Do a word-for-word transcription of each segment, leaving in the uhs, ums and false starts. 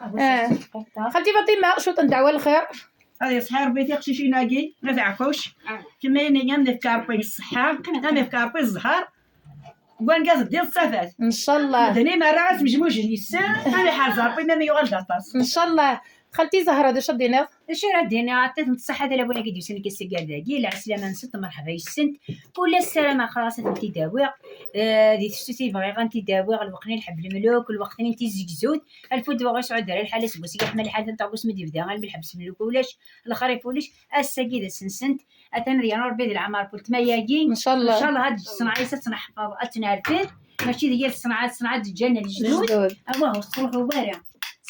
Ah. Xalti Faṭima, cwiṭ n ddeɛwa lxir. Ad iṣḥi Ṛebbi tiqcicin-agi, ma teɛkuc. Kemmini, am nefka Ṛebbi ṣṣeḥḥa, am nefka Ṛebbi zzheṛ. Deg urgaz d iḍ d tafat. Ncallah. Medden i merra ad mejmujen yes-sen, ad iḥrez Ṛebbi, ma yuɣal d aṭas. Ncallah. Xalti Zahra, d acu ad d-tiniḍ? D acu ara d-iniɣ, aṭṭif n ṣṣeḥḥa di lawan-agi d-yusan akka s agard-agi, lɛeslama-nsent, merḥba yes-sent. Kul ass ssarameɣ xalaṣ ad tent-id-awiɣ, eh, di tefsut i bɣiɣ ad tent-id-awiɣ, lweqt-nni n lḥebb lemluk, lweqt-nni n tizzegzut, lfud ur ɣ-yesɛudda ara lḥal, aseggas-agi ḥma lḥal, tanṭaɣ-us mi d-yebda, almi lḥebs n lmuluk ulac, lxir ulac, ass-agi d ass-nsent, atan ad yernu Rebbi di leɛmer n weltma-agi. Ncallah. Ncallah ad tt-neɛyes, ad tt-neḥfeḍ, ad tt-nerfed. Mačči d yir ṣṣenɛa, ṣṣenɛa d-ǧǧan lejdud. Lejdud. Awah, ur tettruḥu wara.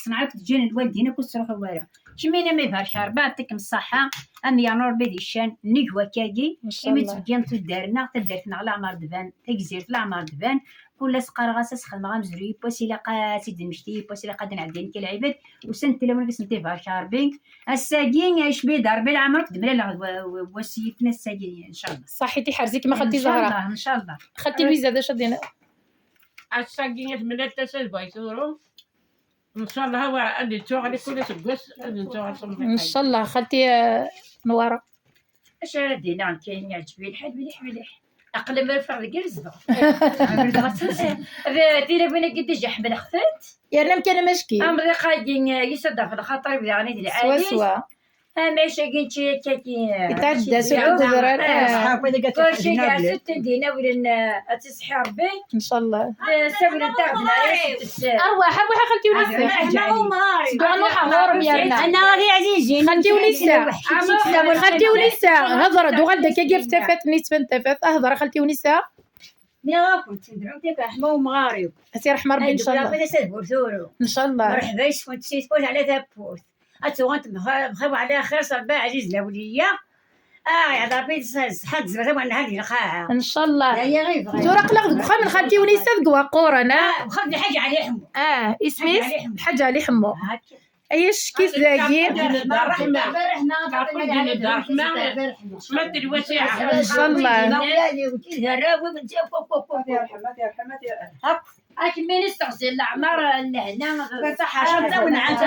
Ṣṣenɛa d-ǧǧan lwaldin akk ur tettruḥu wara. Kemmini, ma ibarek Rebbi, iɛṭikem ṣṣaḥa, am yernu Rebbi di ccan, nnig wakkagi, ncallah, imi ttbeggan tuddar-nneɣ, taddart-nneɣ leɛmer d-tban, tagzirt leɛmer d-tban, kul ass qqareɣ-as, ad s-xedmeɣ amezruy yiwwas, ilaq ad tt-id-nmekti yiwwas, ilaq ad nɛeddi nekk i lɛibad, usant-d tlawin ad asent-ibarek Rebbi. Ass-agi, icbi-d Rebbi leɛmer, d-mlaleɣ wa-, wa-, wass yifen ass-agi, ncallah. Ṣaḥit, iḥrez-ikem a xalti Zahra. Ncallah, ncallah. Xalti Luisa, d acu ad d-tiniḍ? Ass-agi, ad mlal tasa d bay turu. Ncallah, wa, ad nettuɣal kul aseggas, ad nettuɣal s ncallah, xalti, eh, Nwara. Acu ara d-iniɣ, nekk ayen yeɛǧeb-iyi lḥal mliḥ mliḥ. Aql-i ma ffɣeɣ deg rezbeɣ. Di tilawin-agi déjà ḥemmleɣ-tent. Yerna amkan amackil. Amḍiq-agi, eh, yusa-d ɣef lxaṭer-iw daɣen i d lɛali. Swaswa. Amac-agi nečči akka-agi, eh, yetɛedda s udrar, eh. Kulci gar sut n dinawlen, eh, ad tiṣḥi Rebbi. Ncallah. Eh, sawlent-aɣ-d lɛali. Arwaḥ, arwaḥ a xalti Unisa. Seg uɣnuḥ ɣur-m yerna. Xalti Unisa. Xalti Unisa, hḍer-d, uɣal-d akka ɣef tafat, nitfan tafat. Hḍer a xalti Unisa. Nniɣ-akent, dɛut-ak ṛṛeḥma i umɣar-iw. Ad t-iṛḥem Ṛebbi, ncallah. Ṛebbi d asadbu turu. Ncallah. Mṛeḥba yes-kent, si tmurt ɛla tawwurt. Ad tuɣalemt bxir, bxir ɛla xir, s Ṛebbi ɛziz lawliya. Ah, ya Ṛebbi, ṣṣeḥḥa d zzerba, wa nɛad di lqaɛa. Ncallah. D aya i bɣiɣ. Tura aql-aɣ deg uxxam n xalti Unisa deg Waqquren, ah? Ah, uxxam n Lḥaǧ Ɛli Ḥemmu. Ah, isem-is? Lḥaǧ Ɛli Ḥemmu. Lḥaǧ Ɛli Ḥemmu. Hak. Ay ack-it dagi. Ma telwa sɛiɣ. Ncallah. Akk. Akken mi nesteɣzi leɛmer, lehna, ṣṣeḥḥa, tawenɛant.